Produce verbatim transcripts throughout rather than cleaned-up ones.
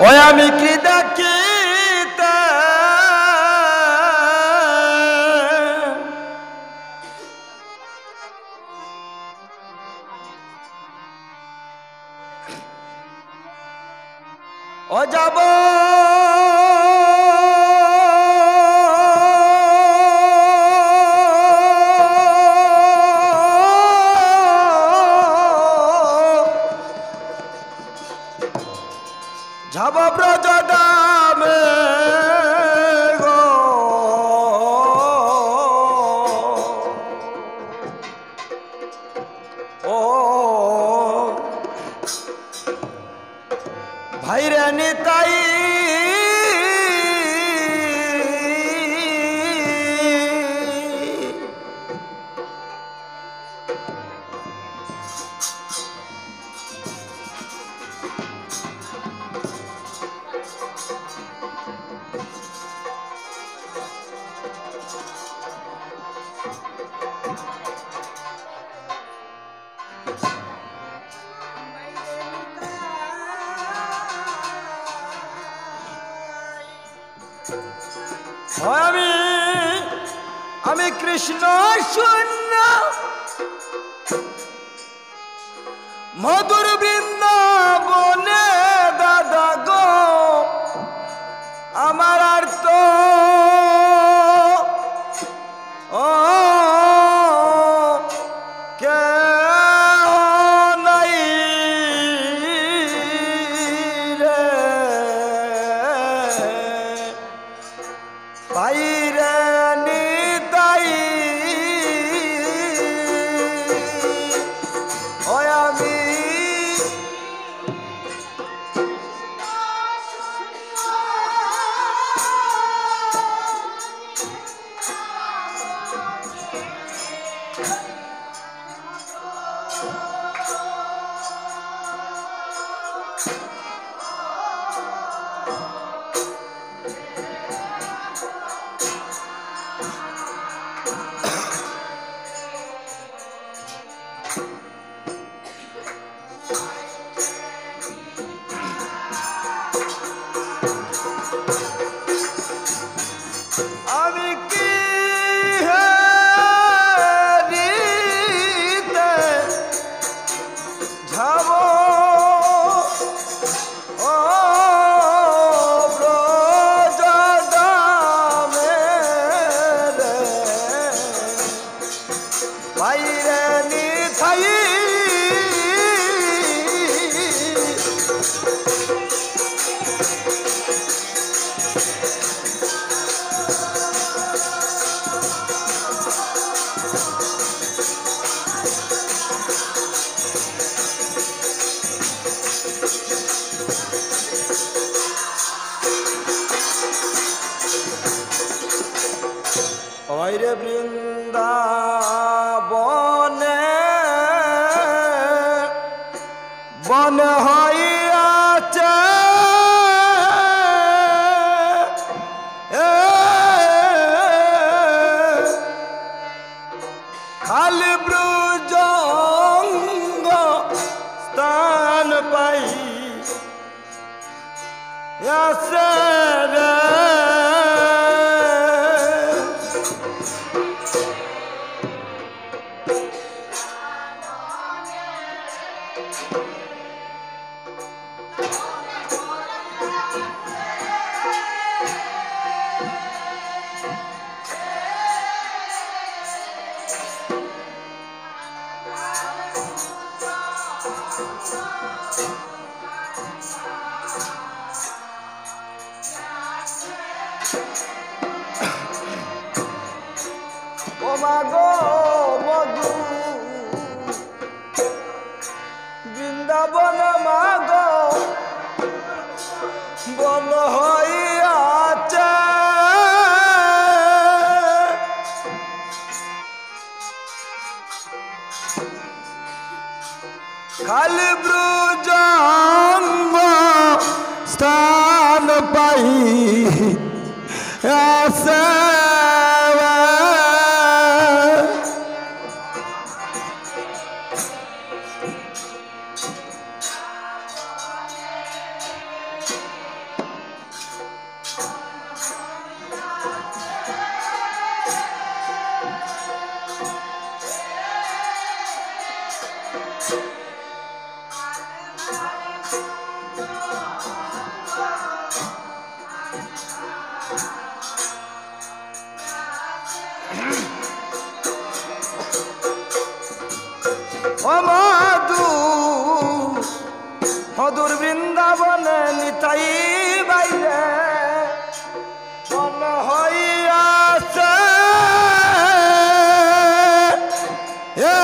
ওই আমি কি দেখিতে, ও যাব যাব ব্রজধামে গো। ও ভাইরে নিতাই। আমি, আমি কৃষ্ণ শূন্য মধুর বৃন্দাবনে দাদা গো, আমার আর তো, ও, কেউ নাই রে। বাইরে নিতাই, ওই আমি। আমি কি হেরিতে যাব, ও ব্রজধামে রে। বাইরে নিতাই। ওই রে বৃন্দাবনে বন হইয়াছে, খালি ব্রজঙ্গ স্থান পাই আছে রে। ও মা গো মধু, বৃন্দাবন মা গো, বন হইয়াছে। খালি ব্রজঙ্গ স্থান পাই আছে। ও মধু, মধুর বৃন্দাবনে নিতাই বাইরে মন হইয়াছে। এ,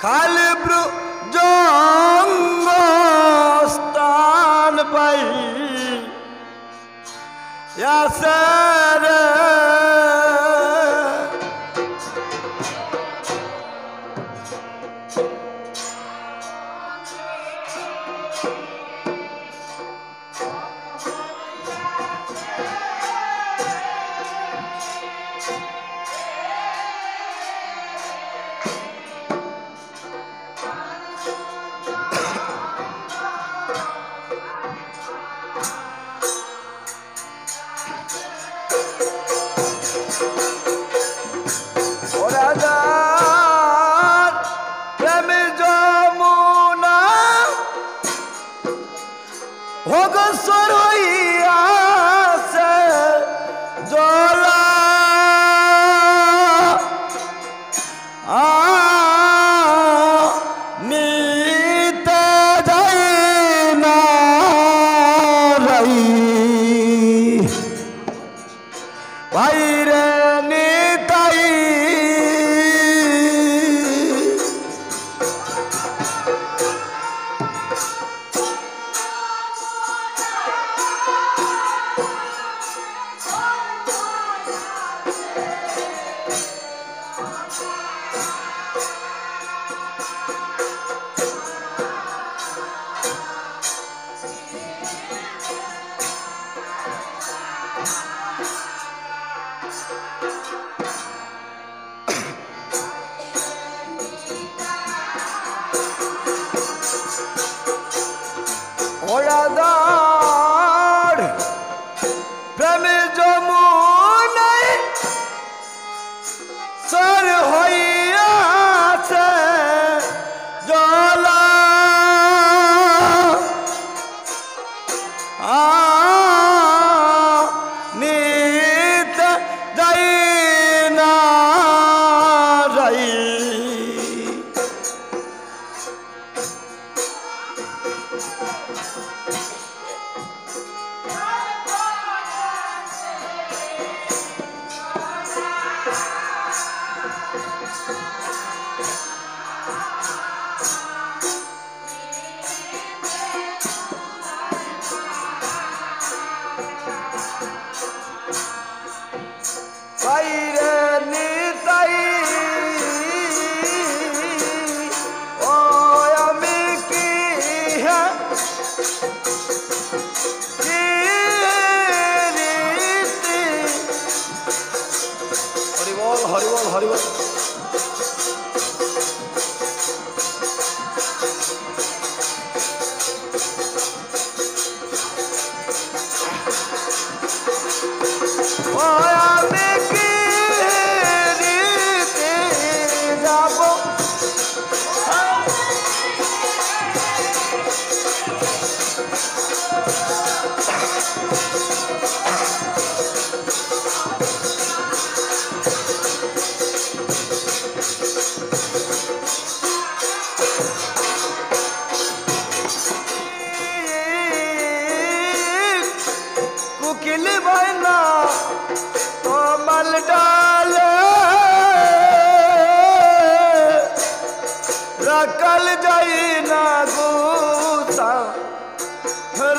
খালি ব্রজঙ্গ স্থান পাই আছে রে। ও রাধার প্রেম যমুনা অগোচর হইয়াছে জলা। আ, নিতে যাই না রাই। বাইরে নিতাই। ও রাধার প্রেম যমুনায় সর হইয়াছে জলা। আ, নিতে যাই না রাই। বাইরে নিতাই, ও আমি কি, হ্যাঁ, কি রীতি। হরি বল, হরি বল, হরি বল। ও আমি কি রীতি যাব? কুকিল বাইনা তমাল ডালে, রাখাল যাই না গুতা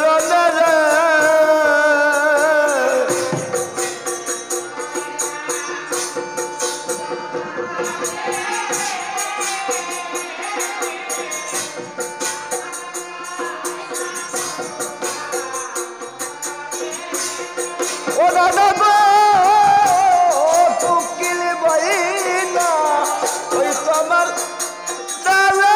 রনে রে। ও দাদা গো, কুকিল বাইনা, ওই তো আমার দাদা।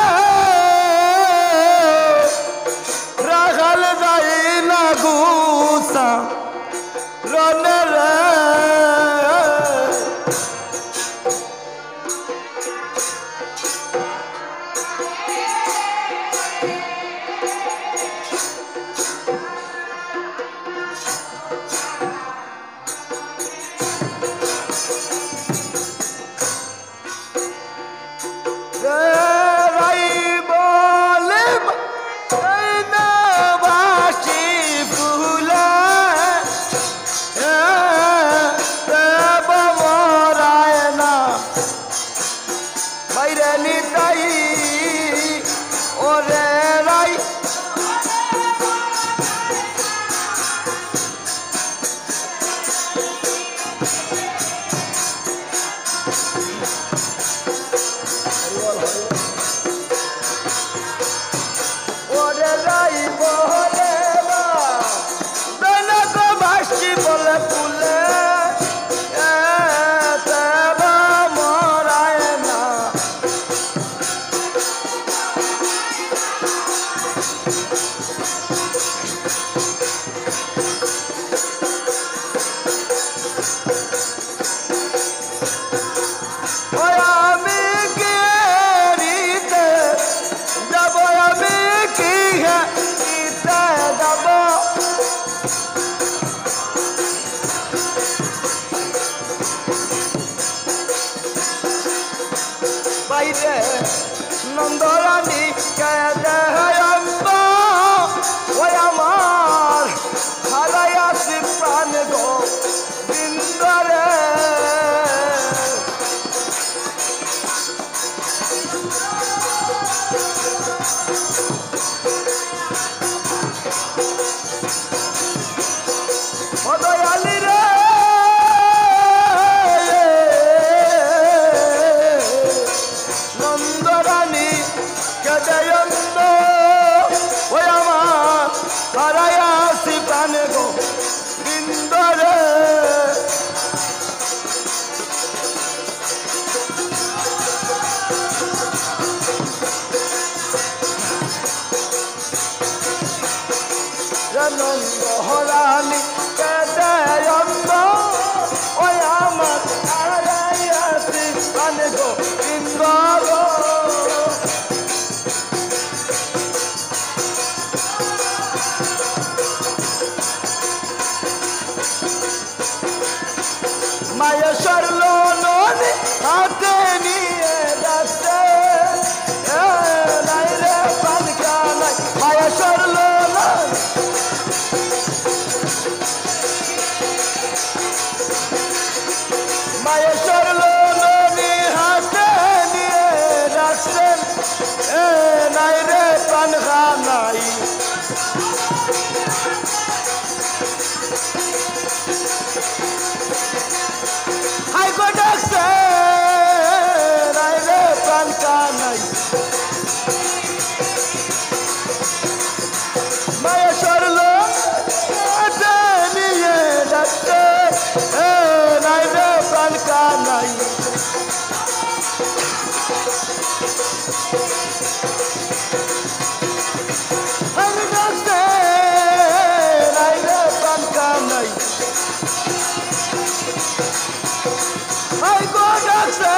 ওই আমি কি এড়িতে যাব, আমি কি এড়িতে যাব? বাইরে নন্দরানী কেঁদে অন্ধ, ওই আমার হারাইয়াছি প্রাণ গোবিন্দরে। ও দয়ালি রে, নন্দরানী কেঁদে অন্ধ, ওই আমার হারাইয়াছি প্রাণ গোবিন্দরে। নন্দরানী কেঁদে অন্ধ, ওই আমার হারাইয়াছি প্রাণ গোবিন্দরে। মায়ের সরল ননি হাতে নিয়ে যাচ্ছে। এ, নাই রে প্রাণ কানাই, মায়ের সরল ননি। মায়ের সরল ননি হাতে নিয়ে যাচ্ছে। এ, নাই রে প্রাণ কানাই। হাই গো ডাকছে, নাই রে প্রাণ কানাই। মায়ের সরল হাতে নিয়ে ডাকছে, এ, নাই রে প্রাণ কানাই। হাই গো ডাকছে, নাই রে প্রাণ কানাই। হাই গো ডাকছে,